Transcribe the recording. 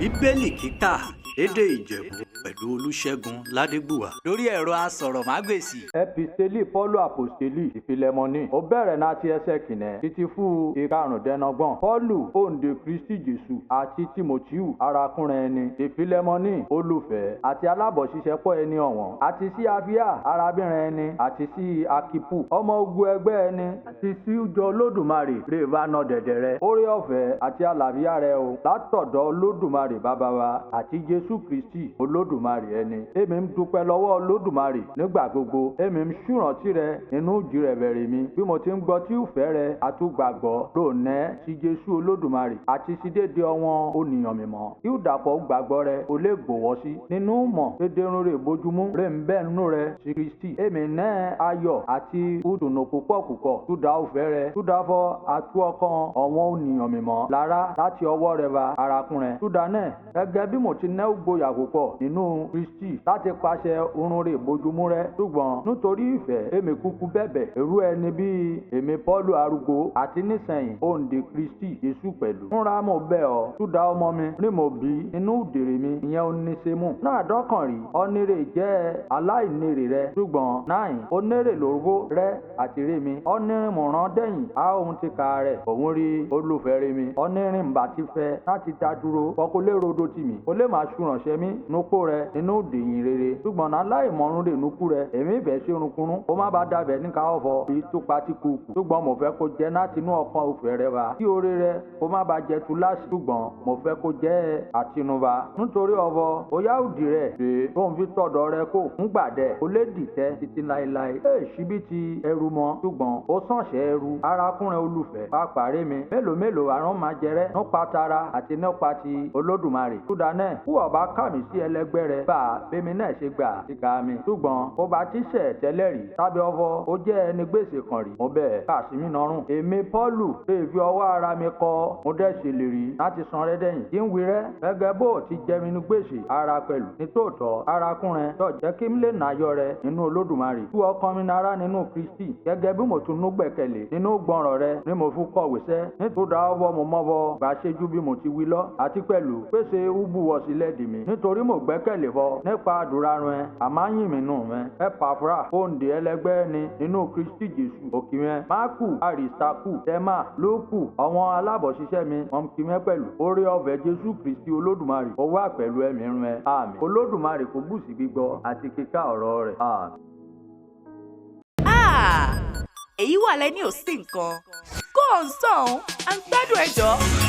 Bíbélì kíkà lédè Ìjẹ̀bú pẹ̀lú Olúṣẹ́gun Ládégbùwà lórí ẹ̀rọ asọ̀rọ̀mágbèsì. Episteli Pọ́ọ̀lù Àpòstélì sí Fílẹ́mọ́nì. Ó bẹ̀rẹ̀ láti ẹsẹ̀ kìnẹ́ títí fún ìkarùndínlọ́gbọ̀n. Pọ́ọ̀lù òǹdè Kristi Jésù àti Tímótíù arákùnrin ẹni. Sí Fílẹ́mọ́nì olùfẹ́ àti alábọ̀ṣiṣẹ́pọ̀ ẹni ọ̀wọ́n. Àti sí Afíà arábìnrin ẹni àti sí Akipu ọmọ ogun ẹgbẹ́ ẹni àti sí ìjọ Olódùmarè rè bá nà dẹ̀dẹ̀ rẹ. Oore ọ̀fẹ́ àti àlàáfíà rẹ o látọ̀dọ̀ Olódùmarè bàbá wa àti Jésù Kristi Olódùmarè ẹni. Èmi ń dúpẹ́ lọ́wọ́ Olódùmarè nígbà gbogbo. Èmi ń ṣùrántí rẹ nínú ìjírẹ̀bẹ̀rẹ̀ mi bí mo ti ń gbọ́ tí ìfẹ́ rẹ àtúgbàgbọ́ lónẹ́ sí Jésù Olódùmarè àti sí dédé ọwọn ònìyàn mímọ́. Kí ìdàpọ̀ gbàgbọ́ rẹ ò lè gbòwọ́ sí nínú mọ̀ dédérun rè bójúmú rè ń bẹ́ nínú rẹ sí Kristi. Èmi náà ayọ̀ àti ìdùnnú púpọ̀ púpọ̀ túdà òfẹ́ rẹ túdà fọ àtú ọkàn ọ̀wọ́n ònìyàn mímọ́ lára láti ọwọ́ rẹ bá arákùnrin. Túdà náà gẹ́gẹ́ bí mo ti ná ìgboyà púpọ̀ nínú Kristi láti pàṣẹ orun rè bójúmú rẹ ṣùgbọ́n nítorí ìfẹ́ èmi kúkú bẹ̀bẹ̀ èrú ẹni bíi èmi Pọ́ọ̀lù arúgbó àti nísẹ̀yìn òǹdè Kristi Jésù pẹ̀lú. Fúnra mo bẹ̀ ọ́ túdà ọmọ mi ní mo bí inú ìdèrè mi ìyẹn ò ní ṣe mú. Náà dọ́kàn rí ọ́nírè jẹ́ aláìnírè rẹ ṣùgbọ́n náà onírè lórúkọ rẹ àti rí mi ọ́nírìn mọ̀ràn dẹ́yìn á ohun ti ka rẹ̀ òun rí olùfẹ́ rí mi ọ́nírìn bá ti fẹ́ láti dá dúró fọkólé rodo tì mí ó lè máa ṣùrànṣẹ́ mi nukó rẹ nínú ìdèyìn rere ṣùgbọ́n náà láìmọ̀rún rè nukú rẹ èmi ìfẹ́ ṣerunkunrun ó má bá dàbẹ̀ níka ọ̀fọ̀ bí túpa ti kú kù ṣùgbọ́n mo fẹ́ kó jẹ́ láti inú ọkàn òfẹ́ rẹ wá kí oore rẹ kó má bá jẹ́ túláàsì ṣùgbọ́n mo fẹ́ kó jẹ́ àtinúbá nítorí ọ̀fọ̀ óyá òdì rẹ̀ rèé tó ń fi tọ̀dọ̀ rẹ kó ń gbàdẹ̀ ó lè dìtẹ́ títí láéláé ẹ̀ síbi ti ẹrú mọ́ ṣùgbọ́n ó sànṣẹ́ ẹrú arákùnrin olùfẹ́ pàápàá rí mi mélòó mélòó àrùn máa jẹrẹ nípa tara àti nípa ti Olódùmarè túdà náà kú ọba kà mí sí ẹlẹgbẹ́ rẹ bá bẹ́mi náà ṣe gbà síka mi ṣùgbọ́n ó bá ti ṣẹ̀ tẹ́lẹ̀ rí tàbí ọfọ ó jẹ́ ẹni gbèsè kan rí mo bẹ́ẹ̀ kà sí mi nọrùn èmi Pọ́ọ̀lù lè fi ọwọ́ ara mi kọ mo dẹ̀ ṣèlérí láti san rẹ dẹ́yìn kí n wí rẹ gẹ́gẹ́ bó ti jẹ mi ní gbèsè ara pẹ̀lú nítòótọ́ arákùnrin tó jẹ́ kí n lè nàyọ rẹ nínú Olódùmarè tú ọkàn mi nara nínú Kristi gẹ́gẹ́ bí mo tún nú gbẹ̀kẹ̀lé nínú gbọ̀nràn rẹ ni mo fún kọ̀wé sẹ́ nítorí ọwọ́ mo mọ́bọ gbà ṣe ju bí mo ti wí lọ àti pẹ̀lú pèsè ubùwọ̀ sílẹ̀ dì mí nítorí mo gbẹ́kẹ̀lé fọ nípa àdúrà rẹ àmáyìn mi nù mẹ́ Ẹ́pàfúrà òǹdè ẹlẹgbẹ́ ni nínú Kristi Jésù òkìmẹ́ Máàkù Àrístákù Tẹ́mà Lúùkù àwọn alábọ̀ṣiṣẹ́ mi wọn kì mẹ́ pẹ̀lú oore ọ̀fẹ́ Jésù Kristi Olódùmarè ó wà pẹ̀lú ẹ̀mí rẹ àmín. Olódùmarè kò bùsí gbígbọ́ àti kíkà ọ̀rọ̀ rẹ̀ àmín. Ah, èyí wà lẹ́ni ò sí nǹkan. Kó o ń sọ̀hún, à ń gbádùn ẹjọ́.